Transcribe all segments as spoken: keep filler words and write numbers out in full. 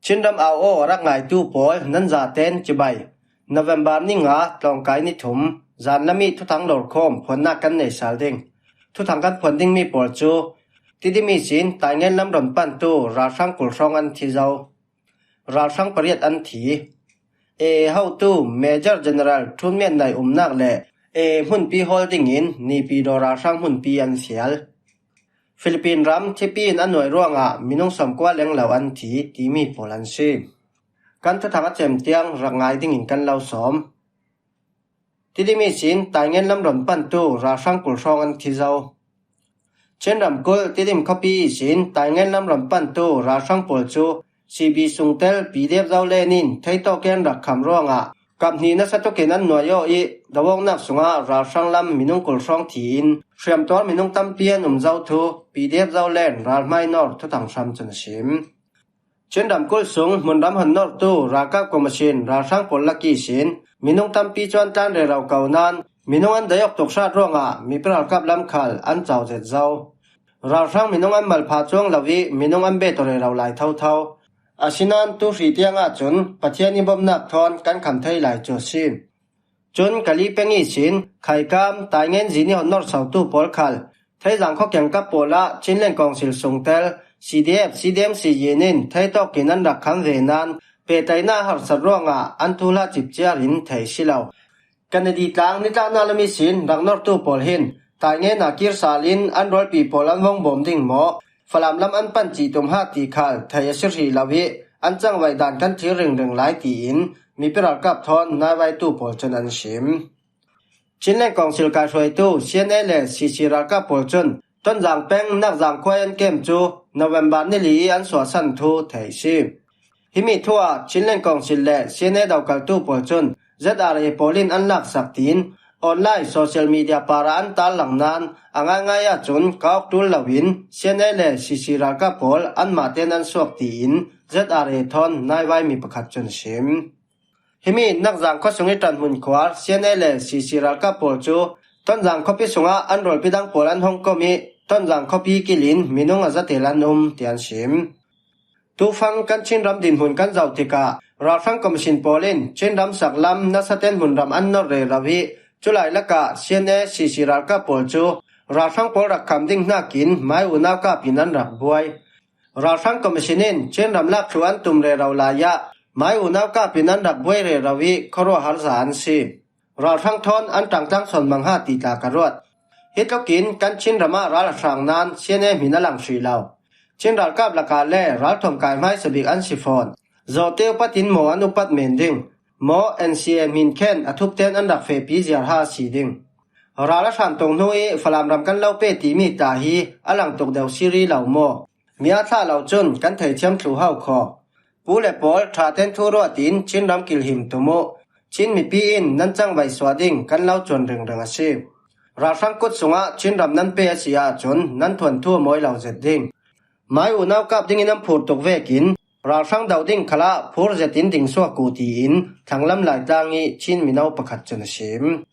Chinram au aw a rak ngaitu pawl nan zaten cibai. November ni nga tlawngkai ni thum, zan lami thuthang lawrkhawm phuannak kan nei sal ding. Thuthang kan phuan dingmi pawl cu Tidimi sin Taingen lam ron pantu ralhrang kul hrawng an thi zo. Ralhrang pariat an thi. A hotu Major General Thun Mian Nai umnak le A hmunpi hawl dingin Nipi daw ralhrang hmunpi an fial. Philippine ram thipi in a nuai ruangah minung sawmkua lenglo an thi timi pawl an si. Kan thuthang a cem tiang rak ngai dingin kan lo sawm. Tidimi sin Taingen lam ron pantu ralhrang kul hrawng an thi zo. Chin ramkulh Tidim khuapi ihsin Taingen lam ron pantu ralhrang pawl cu C B sungtel P D F Zoland in theitawk in rak kham ruangah kap hnih nasa tukin an nuai aw ih dawawknak sungah ralhrang lam minung kul hrawng thi in hriamtuar minung tampi an um zo thu P D F Zoland ralhmai nawr thuthang hram cun a sim. Chin ramkulh sung hmunram hon nortu ralkap komisin ralhrang pawl lak ihsin minung tampi cu an tlan rero ko nain minung an dai awk tuk hrat ruangah mipi ralkap lam khal an cau zet zo. Ralhrang minung an malpha cuang lo ih minung an bet aw rero lai thotho. Asinain tu hri tiang ahcun Pathian i bawmhnak thawn kan kham thei lai cu a si. Cun Kali peng ihsin Khaikam, Taingen zin i hon norsotu pawl khal Theizang khua kiangkap pawl ah Chinland Council sungtel C D F, C D M, C Y in theitawk in an rak kham ve nain pehtlaihnak harsat ruangah an thuhla cipciar in thei si lo. Kennedy tlang nitlaknak lam ihsin rak nortu pawl hin Taingen a kir sal in an rualpi pawl an vong bawm ding maw, Falam lam an pan cih tum ha ti khal thei a si hrih lo ih an cangvaih dan kan thlir ringring lai tiin mipi ralkap thawn naivaitu pawl cun an sim. Chinland Council kaihruaitu C N A le C C ralkap pawl cun Tonzang peng Nakzang khua an kem cu November ni li ih an suahsan thu thei si. Himi thu ah Chinland Council le C N A dokaltu pawl cun Z R A pawl in an laksak tiin online social media par ah an tarlang nain a ngaingai ahcun ka awk ṭul loin C N A le C C ralkap pawl anmah tein an suak tiin Z R A thawn naivaimi pakhat cun a sim. Himi Nakzang khuasung ih ṭanhmun khuar C N A le C C ralkap pawl cu Tonzang khuapi sungah an rualpi dang pawl an hong kom ih Tonzang khuapi kilin minung a zatel an um tiah an sim. Tufang kan Chinram dinhmun kan zoh tikah ralhrang komisin pawl in Chinram saklam nasaten hmunram an nor rero ih culai lakah C N A C C ralkap pawl cu ralhrang pawl rak kham ding hnakin mai unau kap in an rak buai. Ralhrang komisin in Chinram lak thluh an tum rero lai ah mai unau kap in an rak buai rero ih khuaruahhar za an si. Ralhrang thawn an ṭangtlang sawn mang ha ti tla ka ruat. Hi tlukin kan Chinram ah ral a hrang nain C N A hmin a lang hrih lo. Chin ralkap lakah le ralthuam kai hmaisa bik an si fawn. Zawhte upat in maw an upat men ding. Maw N C A hmin khen a thupten an rak fehpi ziar ha a si ding. Ral a hran tung hnu ih Falam ram kan lo pe timi tla hi a lang tuk deuh si rih lo maw? Mi aa thlah lo cun kan theithiam thluh hau khaw. Pu le pawl, ṭhaten thu ruah tiin Chinram kilhim tum uh. Chin mipi in nan cangvaih suah ding kan lo cuan ringring a si. Ralhrang kut sungah Chinram nan pe a si ahcun nan thuanthu a mawi lo zet ding. Mai unau kap dingin an phur tuk vekin ralhrang doh ding khalah phur zetin ding suak uh tiin thlanglam Laitlang ih Chin mino pakhat cun a sim.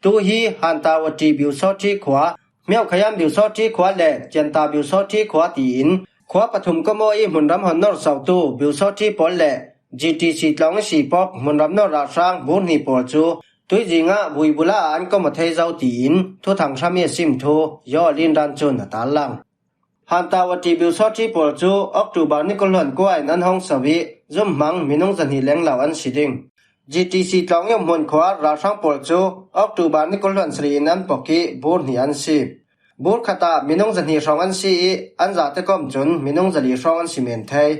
Tu hi Hantawati Biusawṭhi khua, Myokhayam Biusawṭhi khua le Cianta Biusawṭhi khua tiin khua pathum kawmaw ih hmunram hon nor sotu Biusawṭhi pawl le G T C tlawng ihsi pawk hmunram nor ralhrang bur hnih pawl cu tuizing ah Buibula ah an kawmaw thei zo tiin thuthang hram ih a sim thu Yaw Lin Ran cun a tarlang. Hantawati Biusawṭhi pawl cu October ni kul hluan kua in an hong so ih zumhmang minung zahnih lenglo an si ding. G T C tlawng ih hmun khua ralhrang pawl cu October ni kul hluan sarih in an pok ih bur hnih an si. Bur khat ah minung zahnih hrawng an si ih an zate kom cun minung zali hrawng an si men thei.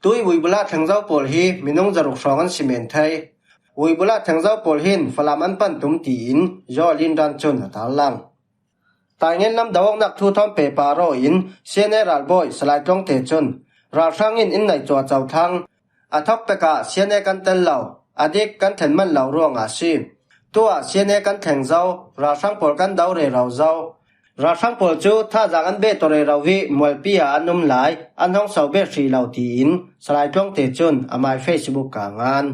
Tui Buibula thlengzo pawl hi minung zaruk hrawng an si men thei. Buibula thlengzo pawl hin Falam an pan tum tiin Yaw Lin Ran cun a tarlang. Taingen lam do awknak thu thawn pehpar aw in C N A ralbawi Salai Tlawngte cun ralhrang in in naih cuahco thlang. A thawk pekah C N A kan tel lo, a dik kan thlen manh lo ruangah a si. Tu ah C N A kan thleng zo, ralhrang pawl kan do rero zo. Ralhrang pawl cu thazaang an bet aw rero ih mualpi ah an um lai, an hong so bet hrih lo tiin Salai Tlawngte cun amai Facebook ah a ngan.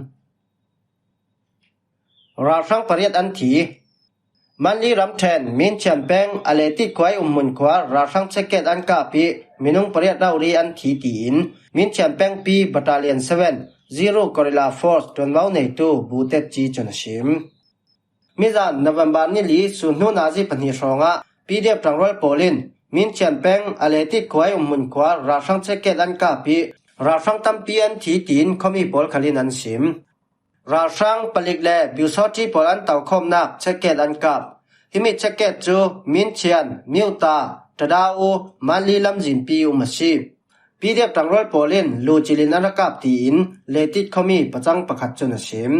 Ralhrang pariat an thi. Manli ramṭhen Minchian peng a Letit khuai umhmun khua ralhrang checkgate an kap ih minung pariat rori an thi tiin Minchian pengpi Battalion seven Zero Guerrilla Force ṭuanvo neitu Butet Ci cun a sim. Mizan November ni li sun hnu nazi pahnih hrawngah P D F ṭangrual pawl in Minchian peng a Letit khuai umhmun khua ralhrang checkgate an kap ih ralhrang tampi an thi tiin khuami pawl khal in an sim. Ralhrang palik le Biusawṭhi pawl an tokhawmnak checkgate an kap. Himi checkgate cu Minchian, Miuta, Tadau, Manli lamzinpi um a si. P D F ṭangrual pawl in lucil in an ra kap tiin Letit khuami pacang pakhat cun a sim.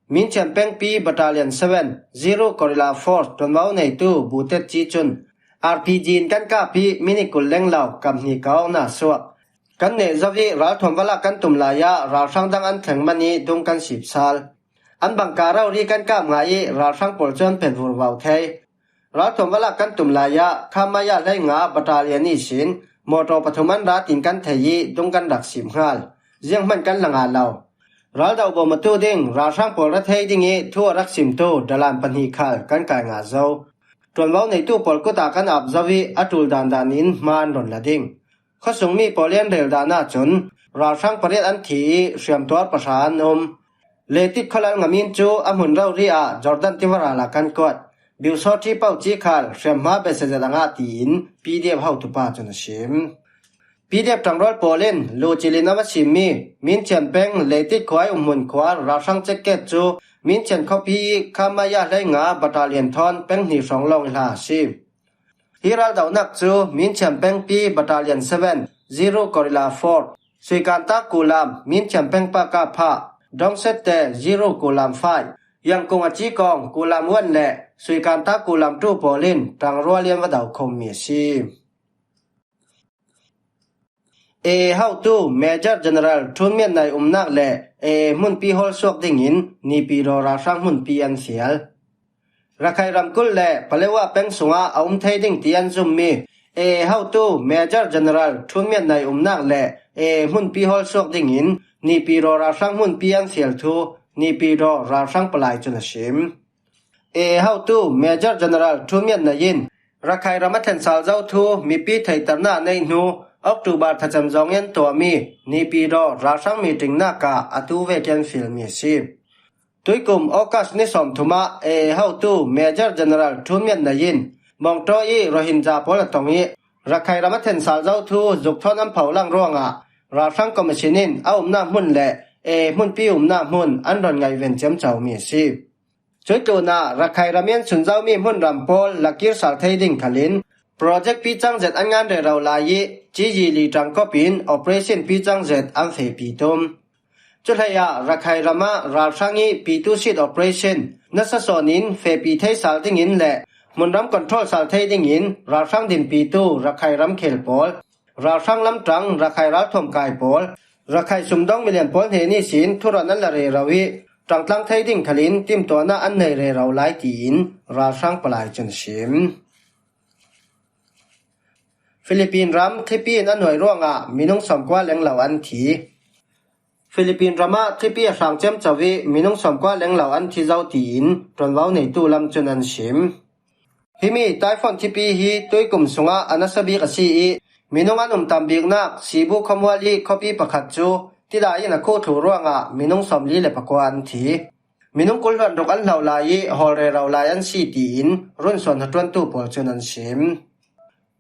Minchian pengpi Battalion seven Zero Guerrilla Force ṭuanvo neitu Butet Ci cun R P G in kan kap ih minute kul lenglo kam hnih ka awknak suak. Kan neh zo ih ralthuam va lak kan tum lai ah ralhrang dang an thleng man ih dung kan sip sal. An bangka rori kan kap ngah ih ralhrang pawl cu an phet vurvo thei. Ralthuam va lak kan tum lai ah Khamaya hleinga Battalion ihsin mawtaw pathum an ra tin kan thei ih dung kan rak sip hngal. Zianghman kan la ngah lo. Raldoh bawm a tu ding ralhrang pawl ra thei ding ih thu a rak simtu dalan pahnih khal kan kai ngah zo. Ṭuanvo neitu pawl kut ah kan ap zo ih a ṭul dandan in hma an ron la ding. Khuasungmi pawl ih an rel dan ahcun ralhrang pariat an thi ih hriamtuar pahra an um. Letit khualal ngamin cu a hmun rori ah Jordan tiva ral ah kan kuat. Biusawṭhi poci khal hriamhma besia zet a ngah tiin P D F hotupa cun a sim. P D F ṭangrual pawl in lucil in a va simmi Minchian peng Letit khuai umhmun khua ralhrang checkgate cu Minchian khuapi ih Khamaya hleinga Battalion thawn peng hnih hrawng lawng ih hla a si. Hi raldohnak cu Minchian pengpi Battalion seven Zero Guerrilla Force, Suikanta Kulam Minchian pengpa kap phah, Dawngsette Zero Kulam five, Yangkung a cikawng Kulam one le Suikanta Kulam two pawl in ṭangrual in va dokhawmmi a si. A A hotu Major General Ṭhun Mian Nai umnak le A A hmunpi hawlsuak dingin Nipidaw ralhrang hmunpi an fial. Rakhai ramkulh le Palewa peng sungah a um thei ding ti an zummi A A hotu Major General Ṭhun Mian Nai umnak le A A hmunpi hawlsuak dingin Nipidaw ralhrang hmunpi an fial thu Nipidaw ralhrang palai cun a sim. A A hotu Major General Ṭhun Mian Nai in Rakhai ram a thlen sal zo thu mipi theihternak a neih hnu October thacem zong in tuahmi Nipidaw ralhrang meetingnak ah a tu vek in fialmi a si. Tuikum August ni sawmthum ah A A hotu Major General Ṭhun Mian Nai in Mawngtaw ih Rohingya pawl a tong ih Rakhai ram a thlen sal zo thu zuk thawn an pholang ruangah ralhrang commission in a umnak hmun le A A hmunpi umnak hmun an ron ngaihven ciamcomi a si. Cuih tlunah Rakhai ram in sun zomi hmunram pawl lakir sal thei ding khalin project picang zet an ngan rero lai ih ciyi li ṭangkawp in operation picang zet an fehpi tum. Cuhleiah Rakhai ram ah ralhrang ih pitu sit operation nasa sawn in fehpi thei sal dingin le hmunram control sal thei dingin ralhrang dinpitu Rakhai ramkhel pawl, ralhrang lamṭang Rakhai ralthuam kai pawl, Rakhai sumdong milian pawl hnen ihsin thurauh an la rero ih ṭangtlang thei ding khalin timtuahnak an nei rero lai tiin ralhrang palai cun a sim. Philippine ram thlipi in a nuai ruangah minung sawmkua lenglo an thi. Philippine ram ah thlipi a hrang ciamco ih minung sawmkua lenglo an thi zo tiin ṭuanvo neitu lam cun an sim. Himi Typhoon thlipi hi tuikum sungah a nasa bik a si ih minung an um tam biknak Cebu khuamual ih khuapi pakhat cu tidai in a khuh thluh ruangah minung sawmli le pakua an thi. Minung kul hluan ruk an hloh lai ih hawl rero lai an si tiin runsuan hnaṭuantu pawl cun an sim.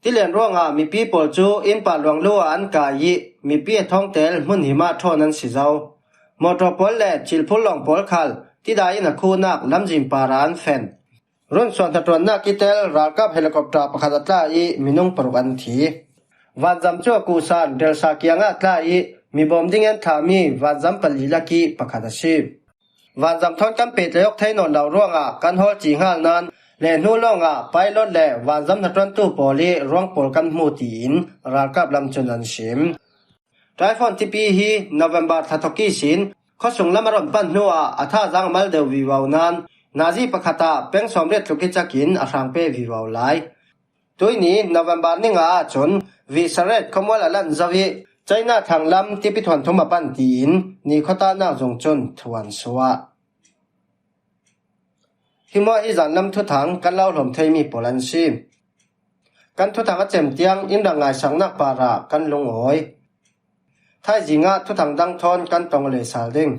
Tilian ruangah mipi pawl cu innpa luanglu ah an kai ih mipi a thawngtel hmun him ah ṭhawn an si zo. Mawṭaw pawl le thilphur lawng pawl khal tidai in a khuhnak lamzin parah an fen. Runsuan hnaṭuannak kitel ralkap helicopter pakhat a tla ih minung paruk an thi. Vanzam cu a kuhsan relsa kiangah a tla ih mibawm ding in thlahmi vanzam pali lak ih pakhat a si. Vanzam thawn kan pehtlaih awk thei nawn lo ruangah kan hawl ci hngal nain lehhnu lawngah pilot le vanzam hnaṭuantu pawl ih ruang pawl kan hmu tiin ralkap lam cun an sim. Typhoon thlipi hi November thla thawk ihsin khuasung lam a ron pan hnuah a thazaang a mal deuh vivo nain nazi pakhat ah peng sawmriat tluk ih cak in a hrang pe vivo lai. Tuihni November ni nga ahcun Visaret khuamual a lan zo ih China thlang lam tipi thuanthum a pan tiin ni khuatahnak zung cun thu an suah. Hi mah hi zanlam thuthang kan lo hlawm thei mi pawl an si. Kan thuthang a cem tiang in rak ngaisaknak parah kan lungawi. Thaizingah thuthang dang thawn kan tong le sal ding.